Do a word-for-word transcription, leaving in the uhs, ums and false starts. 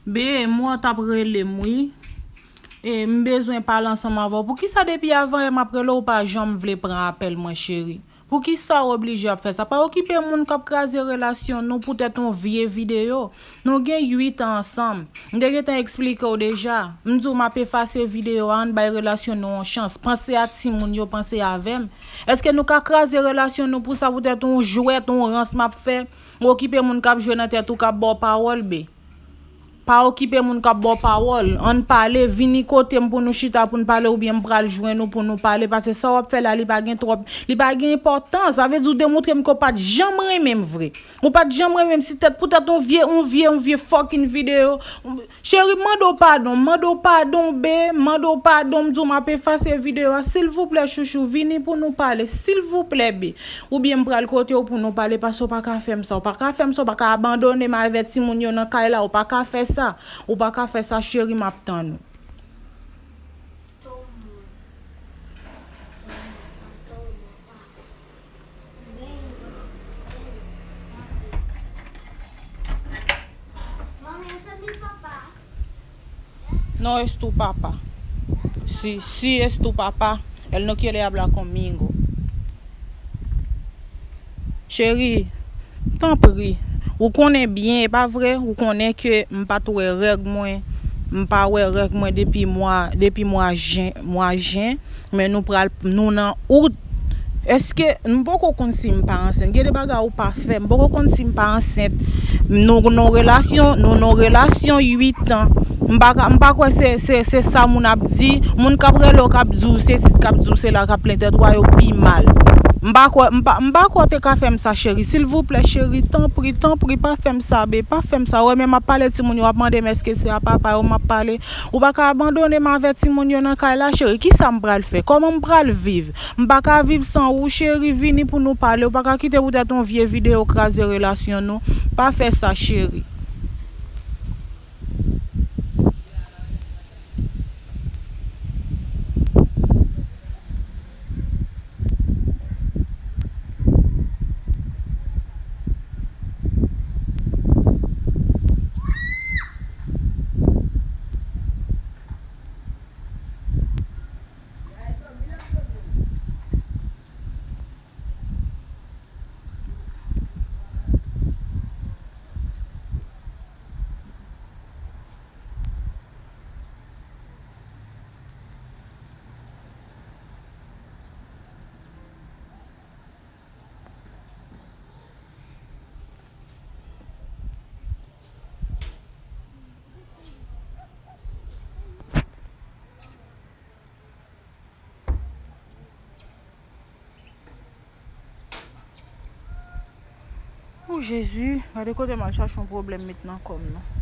Be, m wè w t ap rele m, wi. E, m bezwen pale ansanm avè w. Poukisa depi avan yè m ap rele w, ou pa janm vle pran apèl mwen, cheri? Poukisa w oblije ap fè sa? Pa okipe moun k ap kraze relasyon nou poutèt yon vye videyo. Nou gen uit an ansanm. M te gentan eksplike w deja. M di w m ap efase videyo a, ann bay relasyon nou yon chans. Panse a timoun yo, panse avè m. Èske nou ka kraze relasyon nou pou sa, poutèt yon jwèt, yon rans m ap fè? Ou okipe moun k ap jwe nan tèt ou, k ap ba w pawòl, be. Pa okipe moun k ap ba w pawòl. Ann pale, vini kote m pou nou chita, pou n pale, oubyen m pral jwenn ou pou nou pale, paske sa w ap fè la, li pa gen twòp, li pa gen enpòtans. Sa vle di w demontre m ke w pa t janm renmen m vre. Ou pa t janm renmen m, si tèt, poutèt yon vye, yon vye, yon vye fucking videyo. Cheri, m mande w padon, m mande w padon, be, m mande w padon, m di w m ap efase videyo a. Silvouplè, chouchou, vini pou nou pale, silvouplè, be. Oubyen m pral kote w pou nou pale, paske w pa ka fè m sa, w pa ka fè m sa, w pa ka abandone m avè timoun yo nan kay la, w pa ka fè sa, w pa ka fè sa, cheri, m ap tann ou. No es tu papá. Si, si es tu papá, él no quiere hablar conmigo. Cheri, tanpri, ou konnen byen, e pa vre? Ou konnen ke m pa t wè règ mwen, m pa wè règ mwen depi mwa, depi mwa jen, mwa jen. Men nou pral, nou nan out. Èske, m poko konn si m pa ansent. Gen de bagay ou pa fè. M poko konn si m pa ansent. Nou nan relasyon, nou nan relasyon uit an. M pa ka, m pa kwè se, se, se sa moun ap di. Moun k ap rele w, k ap di w sesi, k ap di w sela, k ap plen tèt ou a, yo pi mal. M pa kwè, m pa, m pa kwè w te ka fè m sa, cheri. Silvouplè, cheri, tanpri, tanpri, pa fè m sa, be, pa fè m sa. Ou wè, men m ap pale timoun yo, w ap mande m èske se a papa yo m ap pale. Ou pa ka abandone m avè timoun yo nan kay la, cheri. Kisa m pral fè? Kòman m pral viv? M pa ka viv san ou, cheri. Vini pou nou pale. Ou pa ka kite poutèt yon vye videyo kraze relasyon nou. Pa fè sa, cheri. O Jezi, gade kote m al chache yon pwoblèm met nan kò m nan.